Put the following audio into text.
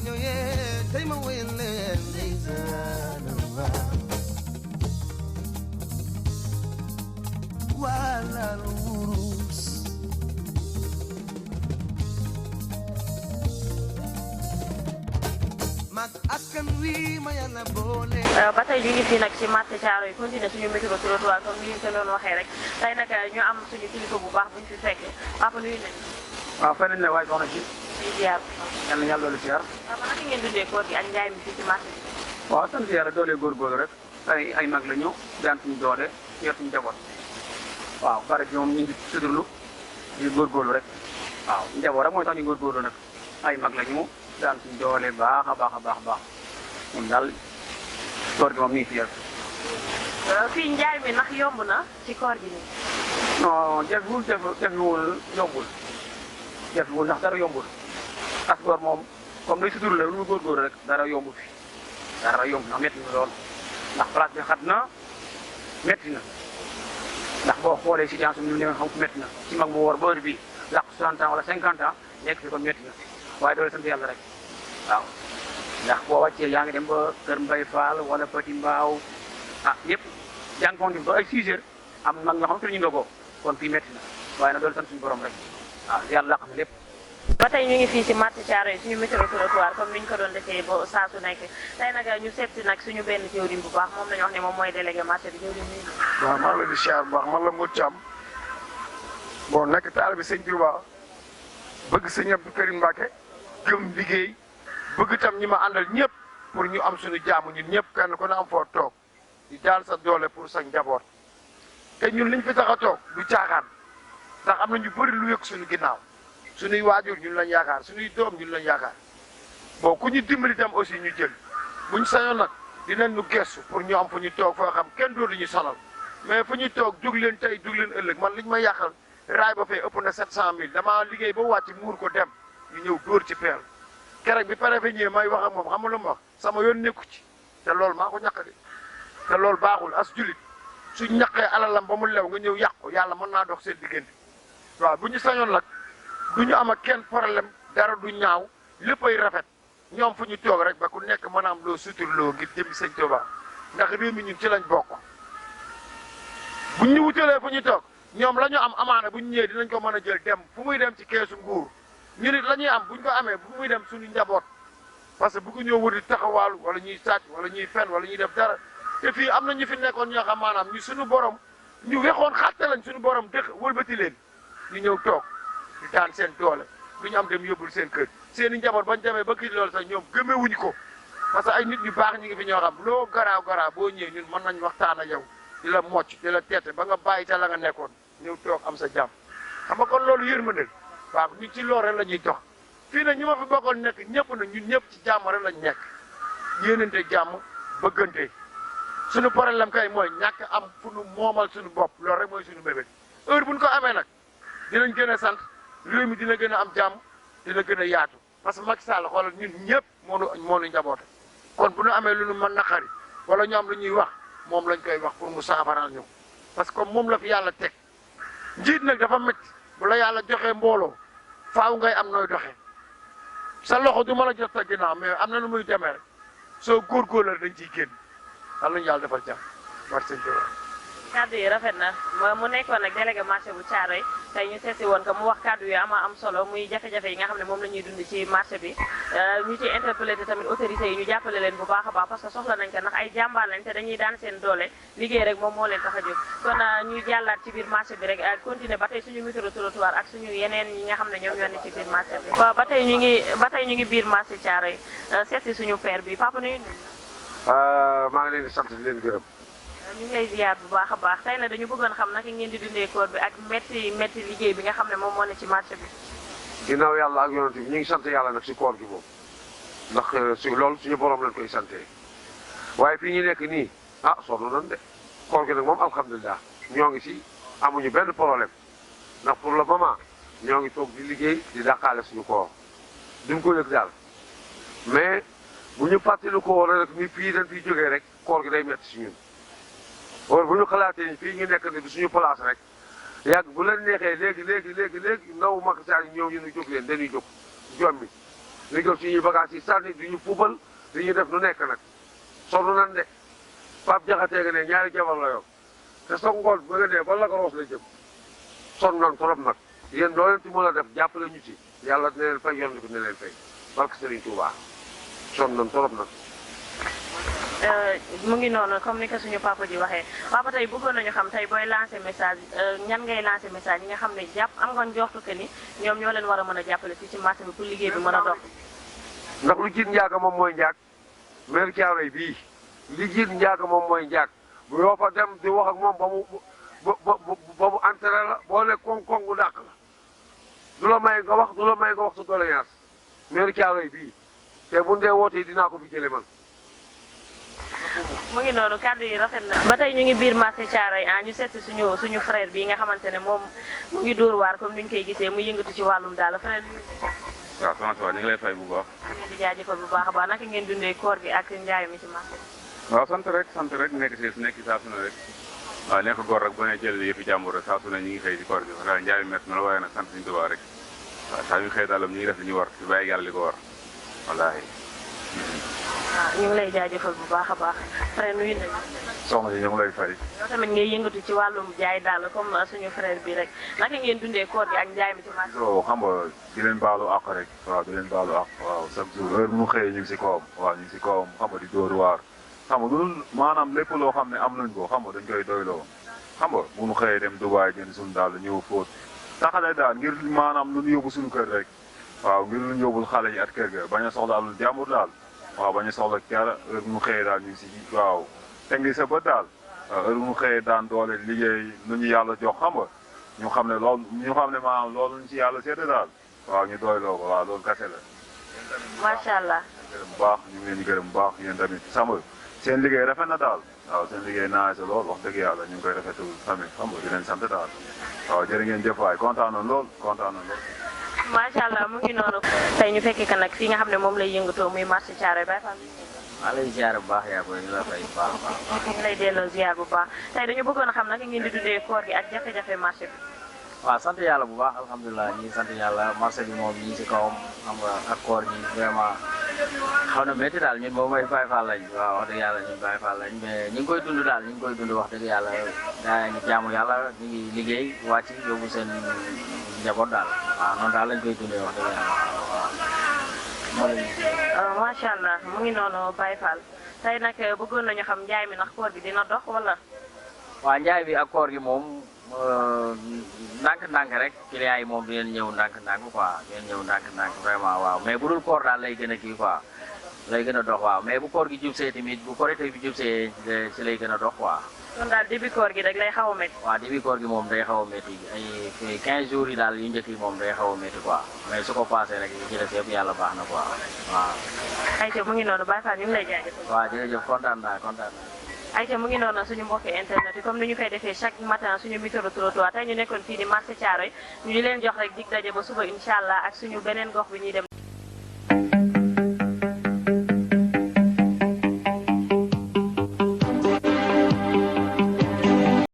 ñoye tay ma woyal leen ndeysaan wala wurus mag askan wi ma yàlla boole. ba tey ñu ngi fii nag ci marché Thiaroye yi continuer suñu micro trottoir comme ni ñu ko doon waxee rek tey nag ñu am suñu kilifa bu baax buñ fi fekkee papa nuyu nañ. waaw feneen ne waaye soxna si. di ziar. yal na yàlla doole ziar. waaw ba naka ngeen dundee koor gi ak njaay mi fii ci marché bi. waaw sant yàlla doole góorgóorlu rek ay mag la ñu daan suñu doole yor suñu njaboot waaw pare bi moom ñu ngi sudurlu di góorgóorlu rek waaw njaboot rek mooy tax ñu góorgóorlu nag ay mag la ñu daan suñu doole baax a baax a baax a baax moom daal koor gi moom mi ngi fi yor. fii njaay mi ndax yomb na ci koor gi nii. non jafewul yombul jafewul ndax dara yombul as góor moom comme day sutur la lu mu góorgóorlu rek dara yombu fi dara yomb ndax métti na lool ndax place bi xat na métti na ndax boo xoolee situation bi ni mu xam métti na ci mag mu woor ba heure bii làq 60 ans wala 50 ans nekk fi kon métti na waaye doole sant yàlla rek waaw ndax boo wàccee yaa ngi dem ba Kër Mbay Fall wala Petit Mbaaw ah yëpp jànkoonte ba ay 6 heures am mag ñoo xam te ñu ndogoo kon fii métti na waaye nag doole sant suñu borom rek waaw yàlla làq na lépp. ba tey ñu ngi fii ci marché Thiaroye suñu micro trottoir comme ni ñu ko doon defee ba saa su nekk tey nag ñu seet si nag suñu benn jëwriñ bu baax moom la ñu wax ne moom mooy délégué marché bi jëwriñ bi. waaw maa ngi leen di siyaar bu baax man la Modou Thiam bon nekk taalibe Sëñ Touba bëgg Sëñ Abdou Karim Mbacké gëm liggéey bëgg tam ñi ma àndal ñëpp pour ñu am suñu jaamu ñun ñëpp kenn ku ne am foo toog di daal sa doole pour sa njaboot te ñun liñ fi tax a toog du caaxaan ndax am na ñu bëri lu yëg suñu ginnaaw suñuy waajur ñun lañ yaakaar suñuy doom ñun lañ yaakaar bon ku ñu dimbali tam aussi ñu jël buñ sañoon nag dinañ ñu gestu pour ñu am fu ñu toog foo xam kenn dootu ñu sonal mais fu ñu toog jóg leen tey jóg leen ëllëg man liñ ma yàqal raay ba fee ëpp na 700000 damaa liggéey ba wàcc muur ko dem ñu ñëw dóor ci peel keroog bi préfet ñëwee may wax ak moom xam nga lu ma wax sama yoon nekku ci te loolu maa ko ñàkk de te loolu baaxul as julit suñ ñaqee alalam ba mu lew nga ñëw yàq ko yàlla mën naa dox seen diggante waaw bu ñu sañoon nag du ñu am ak kenn problème dara du ñaaw léppay rafet ñoom fu ñu toog rek ba ku nekk mën a am loo suturloo ngir jëm Sëñ Tuubaa ndax réew mi ñun ci lañ bokk bu ñu wutalee fu ñu toog ñoom la ñu am amaana bu ñu ñëwee dinañ ko mën a jël dem fu muy dem ci keesu nguur ñu nit la ñuy am bu ñu ko amee fu muy dem suñu njaboot parce que bu ko ñëw wër di taxawaalu wala ñuy sàcc wala ñuy fen wala ñuy def dara te fii am na ñu fi nekkoon ñoo xam maanaam ñu suñu borom ñu wexoon xatte lañ suñu borom dëkk wëlbati leen ñu ñëw toog di daan seen doole du ñu am dem yóbbul seen kër seen i njaboot bañ demee ba kii loolu sax ñoom gëmewuñu ko parce que ay nit ñu baax ñu ngi fi ñoo xam loo garaaw boo ñëwee ñun mën nañ waxtaan ak yow di la mocc di la teete ba nga bàyyi ca la nga nekkoon ñëw toog am sa jàmm xam nga kon loolu yërmande waaw ñu ci loolu rek la ñuy dox fii nag ñu ma fi bokkoon nekk ñëpp na ñun ñëpp ci jàmm rek lañ nekk yéenante jàmm bëggante suñu problème kay mooy ñàkk am fu nu moomal suñu bopp loolu rek mooy suñu bébét heure buñ ko amee nag dinañ gën a sant réew mi dina gën a am jàmm dina gën a yaatu parce que Macky Sall xoolal ñun ñëpp moo nu njaboote kon bu ñu amee lu nu mën naqari wala ñu am lu ñuy wax moom lañ koy wax pour mu saafaral ñu parce que moom la fi yàlla teg njiit nag dafa métti bu la yàlla joxee mbooloo faaw ngay am nooy doxee sa loxo du mën a jot sa ginnaaw mais am na nu muy demee rek soo góorgóorlu dañ ciy génn xam nañu yàlla defal jàmm merci. kàddu yi rafet na mu nekkoon nag délégué marché bu Thiaroye tey ñu seesi woon ko mu wax kàddu yu am solo muy jafe-jafe yi nga xam ne moom la ñuy dund ci marché bi ñu ci interpellé tamit autorités yi ñu jàppale leen bu baax a baax parce que soxla nañ ko ndax ay jàmbaar lañ te dañuy daan seen doole liggéey rek moom moo leen tax a jóg kon ñuy jàllaat ci biir marché bi rek continuer ba tey suñu micro trottoir ak suñu yeneen yi nga xam ne ñoom ñoo ne ci biir marché bi ba tey ñu ngi biir marché Thiaroye seesi suñu père bi papa nuyu maa ngi leen di sant di leen gërëm. ñu ngi lay ziar bu baax a baax tey nag dañu bëggoon xam naka ngeen di dundee koor bi ak métti liggéey bi nga xam ne moom moo ne ci marché bi. ginnaaw yàlla ak yonent bi ñu ngi sant yàlla nag si koor gi moom ndax si loolu suñu borom lañ koy santee waaye fii ñu nekk nii ah sonn nañ de koor gi nag moom alhamdulilah ñoo ngi si amuñu benn problème ndax pour le moment ñoo ngi toog di liggéey di dàqaale suñu koor duñ ko yëg daal mais bu ñu fàttali ko woon rek ni fii dañ fiy jógee rek koor gi day métti si ñun. or bu ñu xalaatee ni fii ñu nekk ni du suñu place rek yàgg bu leen neexee léegi ndaw Macky Sall ñëw ñu jóg leen dañuy jóg jommi ñu jël suñuy bagages yi sànni du ñu fubal du ñu def lu nekk nag sonn nan de Pape Jaxate nga ne ñaari jabar la yor te sa ngoon ba nga dee ba la ko roos la jëm sonn nan trop nag yéen doo leen ci mën a def jàppale ñu ci yàlla ne leen fay yoon ko ne leen fay barke Serigne Touba sonn nan trop nag. mu ngi noonu comme ni ko suñu papa ji waxee papa tey bëggoon nañu xam tey booy lancer message ñan ngay lancer message yi nga xam ne jàpp am nga njortu que ni ñoom ñoo leen war a mën a jàppale fii ci marché bi pour liggéey bi mën a dox. ndax lu jiit njaaga moom mooy njaag maire Thiaroye bii li jiit njaaga moom mooy njaag bu yoo fa dem di wax ak moom ba mu enteré la boo ne koŋ-koŋ bu dàq la du la may nga wax sa doléance maire Thiaroye bii te bu ndee wootee dinaa ko fi jële man. mu ngi noonu kàddu yi rafet na. ba tey ñu ngi biir marché Thiaroye ñu seet si suñu frère bi nga xamante ne moom mu ngi dóor waar comme ni ñu koy gisee mu yëngatu ci wàllum daal frère bi. waaw soxna si ñu ngi lay fay bu baax. ñu ngi di jaajëfal bu baax a baax naka ngeen dundee koor gi ak njaay mi ci marché bi. waaw sant rek nekk si saa su ne rek waaw nekk góor rek ba ne jël yëfi jàmbur rek saa su ne ñu ngi xëy si koor gi wax dëgg njaay mi métti na la waaye nag sant suñu Tuubaa rek waaw saa yu xëy daalam ñu ngi def li ñu war si bàyyi yàlla li ko war wallaahi. waaw ñu ngi lay jaajëfal bu baax a baax frère nuyu nañu. soxna si ñu ngi lay fay. yow tamit ngay yëngatu ci wàllum jaay daal comme suñu frère bi rek naka ngeen dundee koor gi ak njaay mi ci marché. xam nga di leen baalu àq rek waaw di leen baalu àq waaw chaque jour heure bu ñu xëyee ñu ngi si kawam waaw ñu ngi si kawam xam nga di dóor waar xam nga loolu maanaam lépp loo xam ne am nañ ko xam nga dañ koy doyloo xam nga bu ñu xëyee dem Dubaay jënd suñu daal ñëw fóot taxale daal ngir maanaam lu ñu yóbbu suñu kër rek waaw ngir lu ñu yóbbul xale yi at kër ga bañ a soxla alul jàmbur daal waaw bañ a soxla dara heure bu ñu xëyee daal ñu ngi si waaw te ngi sa bët daal waaw heure bu ñu xëyee daan doole liggéey lu ñu yàlla jox xam nga ñu xam ne loolu ñu xam ne maanaam loolu ñu si yàlla seede daal waaw ñu doyloo ko waaw loolu kase la. macha allah. gërëm bu baax ñu ngi leen di gërëm bu baax yéen tamit sàmm seen liggéey rafet na daal waaw seen liggéey naa sa lool wax dëgg yàlla ñu ngi koy rafetlu tamit xam nga di leen sant daal waaw jërë ngeen jëf waay kontaan nañ lool kontaan nañ lool. macha allah mu ngi noonu. tey ñu fekk ka nag fii nga xam ne moom lay yëngatoo muy marché Thiaroye Baye Fall. maa lay ziar bu baax yaa booy ñu la fay bu baax a baax. ñu ngi lay delloo ziar bu baax tey dañu bëggoon a xam naka ngeen di dundee koor gi ak jafe-jafe marché bi. waaw sant yàlla bu baax alhamdulilah ñi sant yàlla marché bi moom ñi si kawam xam nga ak koor gi vraiment xaw na métti daal ñun moom mooy Baye Fall lañ waaw wax dëgg yàlla ñun Baye Fall lañ mais ñu ngi koy dund daal ñu ngi koy dund wax dëgg yàlla daa ngi jaamu yàlla ñu ngi liggéey wàcc yóbbu seen njaboot daal waaw noonu daal lañ koy dundee wax dëgg yàlla waaw. macha allah mu ngi noonu Baye Fall tey nag bëggoon nañu xam njaay mi ndax koor gi dina dox wala. waaw njaay bi ak koor gi moom ndànk-ndànk rek clients yi moom dinañ ñëw ndànk-ndànk quoi dinañ ñëw ndànk-ndànk vraiment waaw mais bu dul koor daal lay gën a kii quoi lay gën a dox waaw mais bu koor gi jub see tamit bu korité bi jub see ci lay gën a dox quoi. kon daal début koor gi rek lay xaw a métti. waaw début koor gi moom day xaw a métti ay 15 jours yi daal yu njëkk yi moom day xaw a métti quoi mais su ko passé rek li ci des yëpp yàlla baax na quoi waaw. ayca mu ngi noonu Baye Fall ñu ngi lay jaajëfal. waaw jërëjëf kontaan naa. ayca mu ngi noonu suñu mbokki internet yi comme ni ñu koy defee chaque matin suñu micro trottoir tey ñu nekkoon fii di marché Thiaroye ñu leen jox rek dig daje ba suba incha allah ak suñu beneen gox bi ñuy dem.